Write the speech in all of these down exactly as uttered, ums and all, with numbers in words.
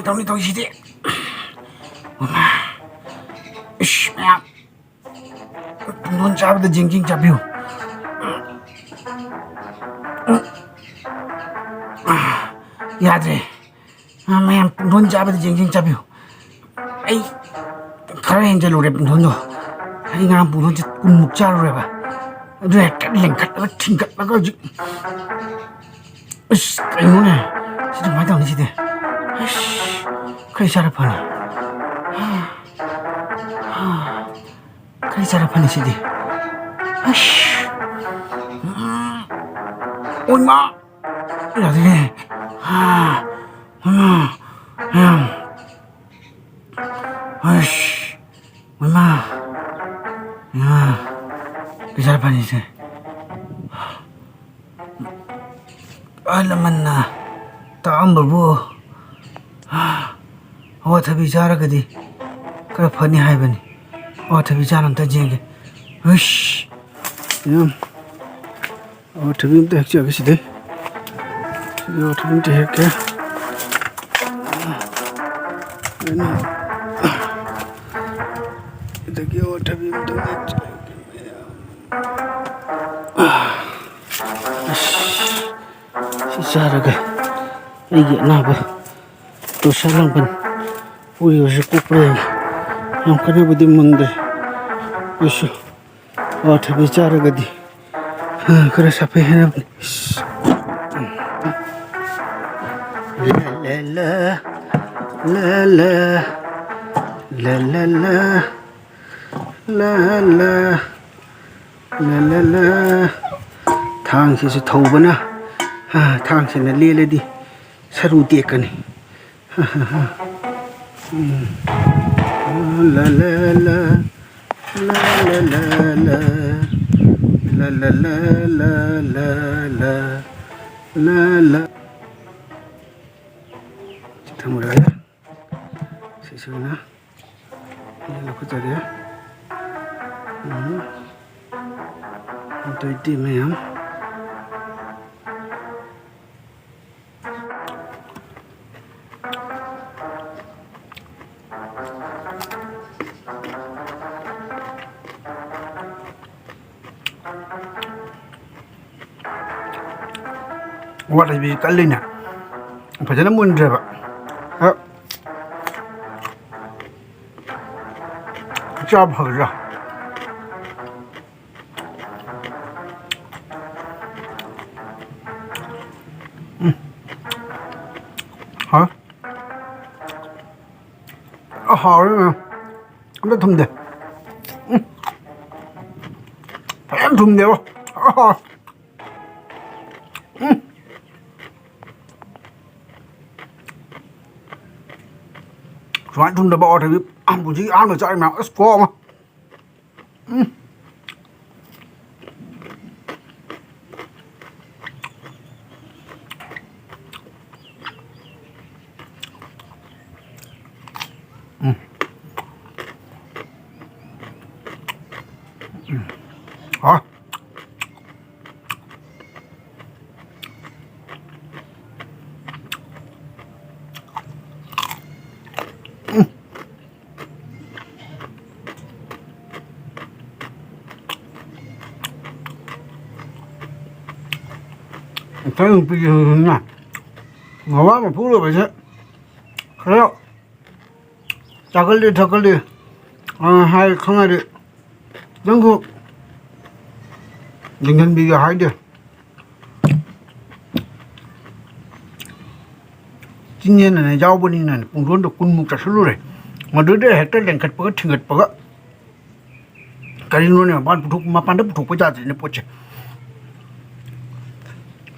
ꯇꯧꯅꯤ ꯇꯧꯔꯤꯁꯤꯗꯤ꯫ ꯏꯃꯥ꯫ ꯏꯁ, ꯃꯌꯥꯝ꯫ ꯄꯨꯡꯗꯣꯟ ꯆꯥꯕꯗ ꯖꯤꯡ ꯖꯤꯡ ꯆꯥꯕꯤꯌꯨ꯫ ꯌꯥꯗ꯭ꯔꯦ꯫ ꯃꯌꯥꯝ ꯄꯨꯡꯗꯣꯟ ꯆꯥꯕꯗ ꯖꯤꯡ ꯖꯤꯡ ꯆꯥꯕꯤꯌꯨ꯫ ꯑꯩ ꯈꯔ ꯍꯦꯟꯖꯜꯂꯨꯔꯦ ꯄꯨꯡꯗꯣꯟꯗꯣ꯫ ꯑꯩ ꯉꯔꯥꯡ ꯄꯨꯡꯗꯣꯟꯁꯦ ꯀꯨꯟꯃꯨꯛ ꯆꯥꯔꯨꯔꯦꯕ꯫ ꯑꯗꯨ ꯍꯦꯛꯇ ꯂꯦꯡꯈꯠꯂꯒ ꯊꯤꯡꯒꯠꯂꯒ ꯍꯧꯖꯤꯛ꯫ ꯑꯁ, ꯀꯩꯅꯣꯅꯦ? ꯁꯤꯗꯤ ꯀꯃꯥꯏꯅ ꯇꯧꯅꯤ ꯁꯤꯗꯤ? ꯑꯁ, ꯀꯔꯤ ꯆꯥꯔ ꯐꯅꯤ? ꯀꯔꯤ ꯆꯥꯔ ꯐꯅꯤ ꯁꯤꯗꯤ? ꯑꯁ! ꯎꯝ. ꯑꯣꯏꯃꯥ! ꯌꯥꯗꯦꯅꯦ. ꯑꯥ! ꯎꯝ. ꯎꯝ. ꯑꯁ! ꯑꯣꯏꯃꯥ! ꯑꯣꯏꯃꯥ! ꯀꯔꯤ ꯆꯥꯔ ꯐꯅꯤ ꯁꯦ? ꯑꯍꯜ ꯂꯃꯟꯅ ꯇꯥꯛꯑꯝꯕꯕꯨ, ꯑꯋꯥꯊꯕꯤ ꯆꯥꯔꯒꯗꯤ ꯈꯔ ꯐꯅꯤ ꯍꯥꯏꯕꯅꯤ꯫ ꯑꯋꯥꯊꯕꯤ ꯆꯥꯔ ꯑꯝꯇ ꯌꯦꯡꯒꯦ꯫ ꯍꯨꯏꯁ! ꯎꯝ꯫ ꯑꯋꯥꯊꯕꯤ ꯑꯝꯇ ꯍꯦꯛꯆꯒꯦ ꯁꯤꯗꯩ꯫ ꯁꯤꯗꯩ ꯑꯋꯥꯊꯕꯤ ꯑꯝꯇ ꯍꯦꯛꯀꯦ꯫ ꯑꯗꯒꯤ ꯑꯋꯥꯊꯕꯤ ꯑꯝꯇ ꯍꯦꯛꯆꯒꯦ꯫ ꯑꯁ, ꯁꯤ ꯆꯥꯔꯒ ꯑꯩꯒꯤ ꯑꯅꯥꯕ ꯇꯣꯁꯔ ꯂꯥꯡꯕꯟ ꯎꯔꯤꯕꯁꯤ ꯀꯣꯛꯄ꯭ꯔꯥ ꯌꯦꯡꯒꯦ꯫ ꯌꯥꯝ ꯀꯟꯅꯕꯨꯗꯤ ꯃꯨꯟꯗ꯭ꯔꯤ꯫ ꯑꯗꯨꯁꯨ ꯑꯋꯥꯊꯕꯤ ꯆꯥꯔꯒꯗꯤ, ꯑ, ꯈꯔ ꯁꯥꯐꯩ ꯍꯥꯏꯅꯕꯅꯤ꯫ ꯂ, ꯂ, ꯂ, ꯂ, ꯂ, ꯂ, ꯂ, ꯂ, ꯂ, ꯂ, ꯂ, ꯂ, ꯂ, ꯂ, ꯂ꯫ ꯊꯥꯡꯁꯤꯁꯨ ꯊꯧꯕꯅ, ꯑ, ꯊꯥꯡꯁꯤꯅ ꯂꯦꯜꯂꯗꯤ ꯁꯔꯨ ꯇꯦꯛꯀꯅꯤ꯫ ꯎꯝ꯫ ꯂ, ꯂ, ꯂ, ꯂ, ꯂ, ꯂ, ꯂ, ꯂ, ꯂ, ꯂ, ꯂ, ꯂ, ꯂ, ꯂ, ꯂ꯫ ꯁꯤ ꯊꯝꯃꯨꯔꯒꯦ꯫ ꯁꯤꯁꯨ ꯑꯩꯅ ꯂꯧꯈꯠꯆꯒꯦ꯫ ꯎꯝ꯫ ꯑꯗꯨꯏꯗꯤ ꯃꯌꯥꯝ꯫ ꯑꯋꯥꯊꯕꯤꯁꯤ ꯀꯜꯂꯤꯅꯦ꯫ ꯐꯖꯅ ꯃꯨꯟꯗ꯭ꯔꯦꯕ꯫ ꯑ, ꯆꯥꯕ ꯐꯒꯗ꯭ꯔꯥ? ꯎꯝ꯫ ꯍꯥꯎꯋꯦ꯫ ꯑ, ꯍꯥꯎꯋꯦ ꯃꯌꯥꯝ꯫ ꯑꯝꯇ ꯊꯨꯝꯗꯦ꯫ ꯎꯝ꯫ ꯐꯖꯅ ꯊꯨꯝꯗꯦꯕꯣ꯫ ꯑ, ꯍꯥꯎꯋꯦ꯫ ꯎꯝ꯫ ꯁꯨꯃꯥꯏꯅ ꯊꯨꯝꯗꯕ ꯑꯋꯥꯊꯕꯤ ꯄꯨꯟꯁꯤꯒꯤ ꯑꯍꯥꯟꯕ ꯆꯥꯔꯤ ꯃꯌꯥꯝ꯫ ꯑꯁ, ꯈꯨꯍꯥꯎ ꯑꯃ꯫ ꯎꯝ꯫ ꯎꯝ꯫ ꯎꯝ꯫ ꯍꯥꯎ꯫ ꯏꯆꯟ ꯅꯨꯄꯤꯁꯤꯡꯁꯤꯅ ꯃꯋꯥ ꯃꯄꯨꯔꯣꯏꯕꯁꯦ ꯈꯔ ꯆꯥꯒꯜꯂꯤ ꯊꯛꯀꯜꯂꯤ, ꯑ, ꯍꯥꯏ ꯈꯪꯉꯗꯤ ꯈꯤꯇꯪꯁꯨ ꯌꯦꯡꯁꯤꯟꯕꯤꯒꯦ ꯍꯥꯏꯗꯦ꯫ ꯆꯤꯡꯌꯦꯟ ꯑꯅ ꯌꯥꯎꯕꯅꯤꯅ ꯄꯨꯡꯗꯣꯟꯗꯣ ꯀꯨꯟꯃꯨꯛ ꯆꯥꯁꯤꯜꯂꯨꯔꯦ꯫ ꯃꯗꯨꯗ ꯍꯦꯛꯇ ꯂꯦꯡꯈꯠꯄꯒ ꯊꯤꯡꯒꯠꯄꯒ ꯀꯔꯤꯅꯣꯅꯦ, ꯃꯄꯥꯟ ꯄꯨꯊꯣꯛ-, ꯃꯄꯥꯟꯗ ꯄꯨꯊꯣꯛꯄ ꯌꯥꯗ꯭ꯔꯦꯅꯦ ꯄꯣꯠꯁꯦ꯫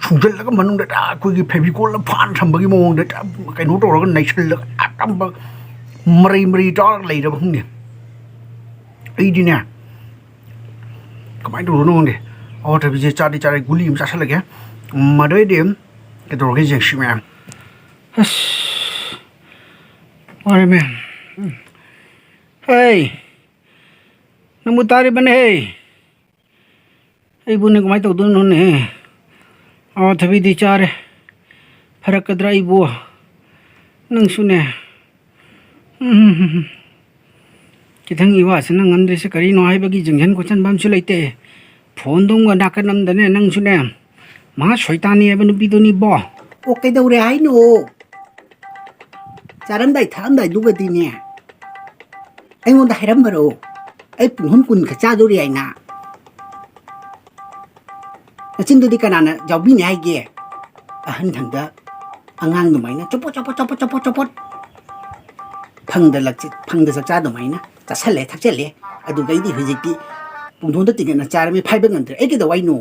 ꯁꯨꯡꯖꯜꯂꯒ ꯃꯅꯨꯡꯗ ꯍꯦꯛꯇ ꯑꯩꯈꯣꯏꯒꯤ ꯐꯦꯕꯤꯀꯣꯜꯅ ꯐꯥꯟ ꯊꯝꯕꯒꯤ ꯃꯑꯣꯡꯗ ꯍꯦꯛꯇ ꯀꯩꯅꯣ ꯇꯧꯔꯒ ꯅꯩꯁꯜꯂꯒ ꯑꯇꯝꯕ ꯃꯔꯩ ꯃꯔꯩ ꯇꯧꯔꯒ ꯂꯩꯔꯕ ꯈꯪꯗꯦ꯫ ꯑꯩꯗꯤꯅꯦ, ꯀꯃꯥꯏꯅ ꯇꯧꯗꯣꯏꯅꯣ ꯈꯪꯗꯦ꯫ ꯑꯋꯥꯊꯕꯤꯁꯦ ꯆꯥꯗꯤ ꯆꯥꯔꯦ, ꯒꯨꯂꯤ ꯑꯃ ꯆꯥꯁꯜꯂꯒꯦ꯫ ꯃꯗꯩꯗꯤ ꯀꯩꯗꯧꯔꯒꯦ ꯌꯦꯡꯁꯤ ꯃꯌꯥꯝ꯫ ꯑꯁ, ꯋꯥꯔꯦ ꯃꯌꯥꯝ꯫ ꯎꯝ꯫ ꯍꯩ, ꯅꯪꯕꯨ ꯇꯥꯔꯤꯕꯅꯦ ꯍꯦ? ꯑꯩꯕꯨꯅꯦ ꯀꯃꯥꯏꯅ ꯇꯧꯗꯣꯏꯅꯣꯅꯦ? ꯑꯋꯥꯊꯕꯤꯗꯤ ꯆꯥꯔꯦ, ꯐꯔꯛꯀꯗ꯭ꯔꯥ ꯑꯩꯕꯨ? ꯅꯪꯁꯨꯅꯦ꯫ ꯎꯝ꯫ ꯈꯤꯇꯪ ꯏꯋꯥꯁꯤꯅ ꯉꯝꯗ꯭ꯔꯤꯁꯦ ꯀꯔꯤꯅꯣ ꯍꯥꯏꯕꯒꯤ ꯌꯦꯡꯁꯤꯟ ꯈꯣꯠꯆꯟꯕ ꯑꯃꯁꯨ ꯂꯩꯇꯦ꯫ ꯐꯣꯟꯗꯨꯝꯒ ꯅꯥꯀꯟ ꯑꯃꯗꯅꯦ ꯅꯪꯁꯨꯅꯦ꯫ ꯃꯍꯥ ꯁꯣꯏꯇꯥꯅꯤ ꯍꯥꯏꯕ ꯅꯨꯄꯤꯗꯨꯅꯤꯕꯣ꯫ ꯑꯣ, ꯀꯩꯗꯧꯔꯦ ꯍꯥꯏꯅꯣ? ꯆꯥꯔꯝꯗꯥꯏ ꯊꯛꯑꯝꯗꯥꯏꯗꯨꯒꯗꯤꯅꯦ ꯑꯩꯉꯣꯟꯗ ꯍꯥꯏꯔꯝꯕꯔꯣ? ꯑꯩ ꯄꯨꯡꯍꯨꯝ ꯀꯨꯟ ꯈꯛ ꯆꯥꯗꯣꯔꯤ ꯍꯥꯏꯅ꯫ ꯅꯆꯤꯟꯗꯨꯗꯤ ꯀꯅꯥꯅ ꯌꯥꯎꯕꯤꯅꯤ ꯍꯥꯏꯒꯦ? ꯑꯍꯟ ꯊꯪꯗ ꯑꯉꯥꯡ ꯑꯗꯨꯃꯥꯏꯅ ꯆꯣꯄꯣꯠ, ꯆꯣꯄꯣꯠ, ꯆꯣꯄꯣꯠ, ꯆꯣꯄꯣꯠ, ꯆꯣꯄꯣꯠ꯫ ꯐꯪꯗ ꯂꯛꯆ-, ꯐꯪꯗ ꯆꯥꯛꯆꯥ ꯑꯗꯨꯃꯥꯏꯅ ꯆꯥꯁꯜꯂꯦ, ꯊꯛꯆꯜꯂꯦ꯫ ꯑꯗꯨꯒꯩꯗꯤ ꯍꯧꯖꯤꯛꯇꯤ ꯄꯨꯡꯗꯣꯟꯗ ꯇꯤꯡꯒꯠꯅ ꯆꯥꯔꯃꯤ, ꯐꯥꯏꯕ ꯉꯝꯗ꯭ꯔꯦ꯫ ꯑꯩ ꯀꯩꯗꯧ ꯍꯥꯏꯅꯣ?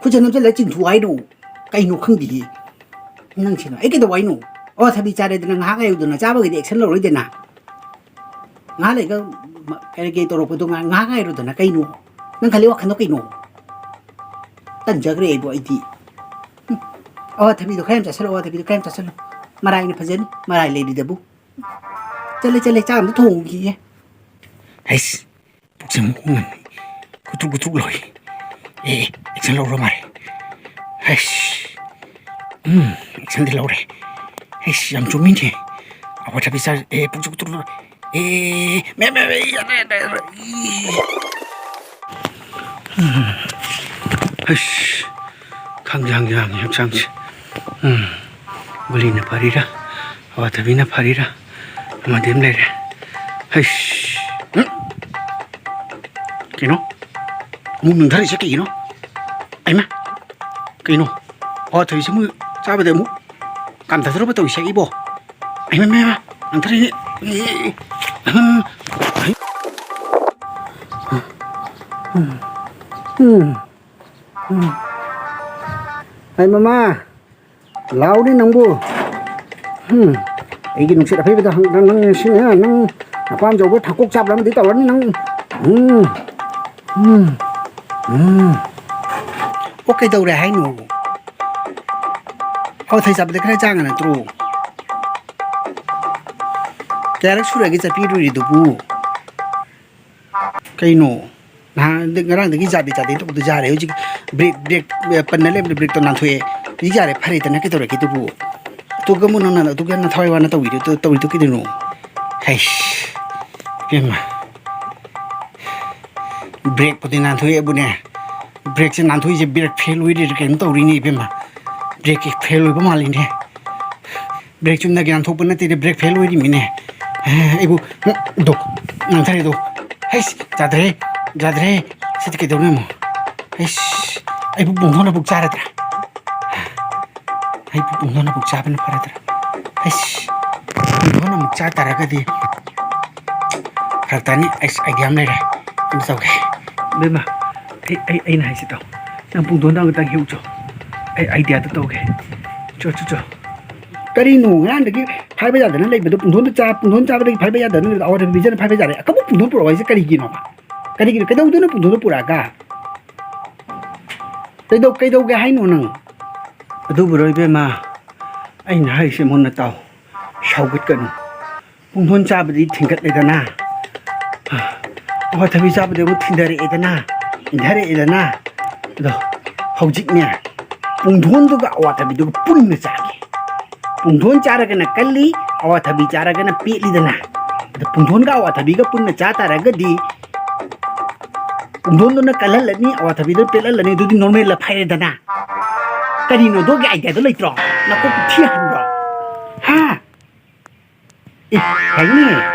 ꯈꯨꯠꯁꯦ ꯅꯝꯁꯤꯜꯂ ꯆꯤꯡꯊꯣꯛ ꯍꯥꯏꯔꯣ? ꯀꯩꯅꯣ ꯈꯪꯗꯦꯌꯦ꯫ ꯅꯪꯁꯤꯅ ꯑꯩ ꯀꯩꯗꯧ ꯍꯥꯏꯅꯣ? ꯑꯣ, ꯊꯕꯤ ꯆꯥꯔꯦꯗꯅ ꯉꯥꯏꯍꯥꯛ ꯉꯥꯏꯌꯨꯗꯅ, ꯆꯥꯕꯒꯤꯗꯤ action ꯂꯧꯔꯣꯏꯗꯅ꯫ ꯉꯥꯏꯍꯥꯛ ꯂꯩꯒ ꯃ-, ꯀꯔꯤ ꯀꯔꯤ ꯇꯧꯔꯛꯄꯗꯣ ꯉꯥꯏ-, ꯉꯥꯏꯍꯥꯛ ꯉꯥꯏꯔꯨꯗꯅ ꯀꯩꯅꯣ? ꯅꯪ ꯈꯜꯂꯤ ꯋꯥꯈꯜꯗꯣ ꯀꯩꯅꯣ? ꯇꯟꯖꯈ꯭ꯔꯦ ꯑꯩꯕꯨ ꯑꯩꯗꯤ꯫ ꯍꯨꯝ꯫ ꯑꯣ, ꯊꯕꯤꯗꯣ ꯈꯔ ꯌꯥꯝ ꯆꯥꯁꯤꯜꯂꯣ, ꯑꯣ, ꯊꯕꯤꯗꯣ ꯈꯔ ꯌꯥꯝ ꯆꯥꯁꯤꯜꯂꯣ꯫ ꯃꯔꯥꯏꯅ ꯐꯖꯅꯤ, ꯃꯔꯥꯏ ꯂꯩꯔꯤꯗꯕꯨ꯫ ꯆꯠꯂꯦ, ꯆꯠꯂꯦ, ꯆꯥꯛ ꯑꯝꯇ ꯊꯣꯡꯉꯨꯈꯤꯒꯦ꯫ ꯍꯩꯁ, ꯄꯨꯛꯁꯦ ꯑꯃꯨꯛ ꯉꯝꯃꯤ꯫ ꯀꯨꯇ꯭ꯔꯨꯛ ꯀꯨꯇ꯭ꯔꯨꯛ ꯂꯥꯎꯏ꯫ ꯑꯦ, action ꯂꯧꯔ ꯃꯥꯜꯂꯦ꯫ ꯍꯩꯁ꯫ ꯎꯝ, actionꯗꯤ ꯂꯧꯔꯦ꯫ ꯍꯩꯁ, ꯌꯥꯝ ꯆꯨꯝꯃꯤꯅꯦ꯫ ꯑꯋꯥꯊꯕꯤ ꯆꯥꯔ-, ꯑꯦ, ꯄꯨꯛꯁꯦ ꯀꯨꯇ꯭ꯔꯨꯛ ꯂꯥꯎꯏ꯫ ꯑꯦ, ꯃꯌꯥꯝ, ꯃꯌꯥꯝ, ꯑꯦ, ꯌꯥꯗ꯭ꯔꯦ, ꯌꯥꯗ꯭ꯔꯦ, ꯌꯥꯗ꯭ꯔꯦ꯫ ꯏ꯫ ꯎꯝ꯫ ꯍꯩꯁ꯫ ꯈꯪꯗꯦ, ꯈꯪꯗꯦ, ꯈꯪꯗꯦ, ꯍꯛꯆꯥꯡꯁꯦ꯫ ꯎꯝ꯫ ꯒꯨꯂꯤꯅ ꯐꯔꯤꯔꯥ? ꯑꯋꯥꯊꯕꯤꯅ ꯐꯔꯤꯔꯥ? ꯑꯃꯗꯤ ꯑꯃ ꯂꯩꯔꯦ꯫ ꯍꯩꯁ꯫ ꯎꯝ꯫ ꯀꯩꯅꯣ? ꯑꯃꯨꯛ ꯅꯨꯡꯊꯔꯤꯁꯦ ꯀꯩꯒꯤꯅꯣ? ꯑꯩꯃ! ꯀꯩꯅꯣ? ꯑꯋꯥꯊꯕꯤꯁꯦ ꯑꯃꯨꯛ ꯆꯥꯕꯗ ꯑꯃꯨꯛ ꯀꯥꯝꯊꯗꯧꯔꯕ ꯇꯧꯔꯤꯁꯦ ꯑꯩꯕꯣ? ꯑꯩꯃ, ꯃ, ꯃ! ꯅꯨꯡꯊꯔꯤꯅꯦ꯫ ꯎꯝ꯫ ꯎꯝ꯫ ꯎꯝ꯫ ꯎꯝ꯫ ꯑꯩ ꯃꯃꯥ! ꯂꯥꯎꯅꯦ ꯅꯪꯕꯨ꯫ ꯎꯝ꯫ ꯑꯩꯒꯤ ꯅꯨꯡꯁꯤꯠ ꯑꯐꯩꯕꯗ ꯍꯪ-, ꯅꯪ, ꯅꯪ ꯁꯤꯅ ꯅꯪ ꯅꯄꯥꯝ ꯌꯧꯕ ꯊꯥꯡꯀꯣꯛ ꯆꯥꯕ꯭ꯔꯥ ꯑꯃꯗꯤ ꯇꯧꯔꯅꯤ ꯅꯪ꯫ ꯎꯝ꯫ ꯎꯝ꯫ ꯎꯝ꯫ ꯑꯣ, ꯀꯩꯗꯧꯔꯦ ꯍꯥꯏꯅꯣ? ꯑꯣ, ꯊꯩ ꯆꯥꯕꯗ ꯈꯔ ꯆꯥꯡꯉ ꯅꯠꯇ꯭ꯔꯣ? ꯀꯌꯥꯔꯛ ꯁꯨꯔꯒꯦ ꯆꯠꯄꯤꯔꯨꯔꯤꯗꯨꯕꯨ? ꯀꯩꯅꯣ? ꯅꯍꯥꯟ, ꯉꯔꯥꯡꯗꯒꯤ ꯌꯥꯗꯦ ꯌꯥꯗꯦ ꯇꯧꯕꯗꯣ ꯌꯥꯔꯦ ꯍꯧꯖꯤꯛ꯫ Brake, brake, ꯑꯦ, ꯄꯟꯅ ꯂꯩꯕꯗꯣ brakeꯇꯣ ꯅꯥꯟꯊꯣꯛꯑꯦ꯫ ꯍꯧꯖꯤꯛ ꯌꯥꯔꯦ, ꯐꯔꯦꯗꯅ ꯀꯩꯗꯧꯔꯒꯦ ꯑꯗꯨꯕꯨ? ꯑꯗꯨꯒ ꯑꯃꯨꯛ ꯅꯪꯅ ꯑꯗꯨꯒ ꯌꯥꯝꯅ ꯊꯋꯥꯏ ꯋꯥꯅ ꯇꯧꯕꯤꯗꯣ, ꯇꯧꯔꯤꯗꯣ ꯀꯩꯗꯧꯅꯣ? ꯍꯩꯁ, ꯏꯕꯦꯝꯃ꯫ Brakeꯄꯨꯗꯤ ꯅꯥꯟꯊꯣꯛꯑꯦꯕꯨꯅꯦ꯫ ꯕ꯭ꯔꯦꯛꯁꯦ ꯅꯥꯟꯊꯣꯛꯏꯁꯦ ꯕ꯭ꯔꯦꯛ ꯐꯦꯜ ꯑꯣꯏꯔꯤꯔꯥ ꯀꯩꯅꯣꯝ ꯇꯧꯔꯤꯅꯦ ꯏꯕꯦꯝꯃ꯫ ꯕ꯭ꯔꯦꯛꯀꯤ ꯐꯦꯜ ꯑꯣꯏꯕ ꯃꯥꯜꯂꯤꯅꯦ꯫ ꯕ꯭ꯔꯦꯛ ꯆꯨꯝꯅꯒꯤ ꯅꯥꯟꯊꯣꯛꯄ ꯅꯠꯇꯦꯅꯦ, ꯕ꯭ꯔꯦꯛ ꯐꯦꯜ ꯑꯣꯏꯔꯤꯃꯤꯅꯦ꯫ ꯑꯦ, ꯑꯩꯕꯨ, ꯗꯣ, ꯅꯥꯟꯊꯔꯦꯗꯣ꯫ ꯍꯩꯁ, ꯌꯥꯗ꯭ꯔꯦ, ꯌꯥꯗ꯭ꯔꯦ꯫ ꯁꯤꯗꯤ ꯀꯩꯗꯧꯅꯤ ꯑꯃꯨꯛ? ꯍꯩꯁ, ꯑꯩꯕꯨ ꯄꯨꯡꯊꯣꯟꯅ ꯄꯨꯛ ꯆꯥꯔꯗ꯭ꯔꯥ? ꯑꯩꯕꯨ ꯄꯨꯡꯊꯣꯟꯅ ꯄꯨꯛ ꯆꯥꯕꯅ ꯐꯔꯗ꯭ꯔꯥ? ꯍꯩꯁ, ꯄꯨꯡꯊꯣꯟꯅ ꯑꯃꯨꯛ ꯆꯥ ꯇꯥꯔꯒꯗꯤ ꯐꯔꯛ ꯇꯥꯅꯤ꯫ ꯑꯩꯁ, ꯑꯥꯏꯗꯤꯌꯥ ꯑꯃ ꯂꯩꯔꯦ꯫ ꯑꯗꯨ ꯇꯧꯒꯦ꯫ ꯏꯕꯦꯝꯃ, ꯑꯩ, ꯑꯩ, ꯑꯩꯅ ꯍꯥꯏꯁꯤ ꯇꯧ꯫ ꯅꯪ ꯄꯨꯡꯊꯣꯟꯗ ꯑꯃꯨꯛꯇꯪ ꯍꯦꯛꯎꯆꯣ꯫ ꯑꯩ ꯑꯥꯏꯗꯤꯌꯥꯗꯣ ꯇꯧꯒꯦ꯫ ꯆꯣ, ꯆꯣ, ꯆꯣ꯫ ꯀꯔꯤꯅꯣ ꯉꯔꯥꯡꯗꯒꯤ ꯐꯥꯏꯕ ꯌꯥꯗꯅ ꯂꯩꯕꯗꯣ? ꯄꯨꯡꯊꯣꯟꯗ ꯆꯥ-, ꯄꯨꯡꯊꯣꯟ ꯆꯥꯕꯗꯒꯤ ꯐꯥꯏꯕ ꯌꯥꯗꯅ ꯂꯩꯕꯗꯣ? ꯑꯋꯥꯊꯕꯤ ꯄꯤꯖꯅ ꯐꯥꯏꯕ ꯌꯥꯔꯦ꯫ ꯑꯀꯪꯕ ꯄꯨꯡꯊꯣꯟ ꯄꯨꯔꯛꯑꯣ ꯍꯥꯏꯁꯦ ꯀꯔꯤꯒꯤꯅꯣꯕ? ꯀꯔꯤꯒꯤꯅꯣ? ꯀꯩꯗꯧꯗꯣꯏꯅꯣ ꯄꯨꯡꯊꯣꯟꯗꯣ ꯄꯨꯔꯛꯑꯒ? ꯀꯩꯗꯧ-, ꯀꯩꯗꯧꯒꯦ ꯍꯥꯏꯅꯣ ꯅꯪ? ꯑꯗꯨꯕꯨꯔꯣ ꯏꯕꯦꯝꯃ, ꯑꯩꯅ ꯍꯥꯏꯔꯤꯁꯦ ꯃꯨꯟꯅ ꯇꯥꯎ꯫ ꯁꯥꯎꯒꯠꯀꯅꯨ꯫ ꯄꯨꯡꯊꯣꯟ ꯆꯥꯕꯗꯤ ꯊꯤꯡꯒꯠꯂꯦꯗꯅ, ꯑꯋꯥꯊꯕꯤ ꯆꯥꯕꯗꯤ ꯑꯃꯨꯛ ꯊꯤꯟꯊꯔꯛꯑꯦꯗꯅ, ꯏꯟꯊꯔꯛꯑꯦꯗꯅ꯫ ꯑꯗꯣ ꯍꯧꯖꯤꯛꯅꯦ, ꯄꯨꯡꯊꯣꯟꯗꯨꯒ ꯑꯋꯥꯊꯕꯤꯗꯨꯒ ꯄꯨꯟꯅ ꯆꯥꯒꯦ꯫ ꯄꯨꯡꯊꯣꯟ ꯆꯥꯔꯒꯅ ꯀꯜꯂꯤ, ꯑꯋꯥꯊꯕꯤ ꯆꯥꯔꯒꯅ ꯄꯦꯠꯂꯤꯗꯅ꯫ ꯑꯗꯣ ꯄꯨꯡꯊꯣꯟꯒ ꯑꯋꯥꯊꯕꯤꯒ ꯄꯨꯟꯅ ꯆꯥ ꯇꯥꯔꯒꯗꯤ ꯄꯨꯡꯊꯣꯟꯗꯨꯅ ꯀꯜꯍꯜꯂꯅꯤ, ꯑꯋꯥꯊꯕꯤꯗꯨꯅ ꯄꯦꯠꯍꯜꯂꯅꯤ, ꯑꯗꯨꯗꯤ ꯅꯣꯔꯃꯦꯜꯗ ꯐꯩꯔꯦꯗꯅ꯫ ꯀꯔꯤꯅꯣ ꯑꯗꯨꯒꯤ ꯑꯥꯏꯗꯤꯌꯥꯗꯣ ꯂꯩꯇ꯭ꯔꯣ? ꯅꯀꯣꯛ ꯊꯤ ꯍꯟꯕ꯭ꯔꯣ? ꯍꯥ? ꯑꯦ, ꯌꯥꯏꯅꯦ꯫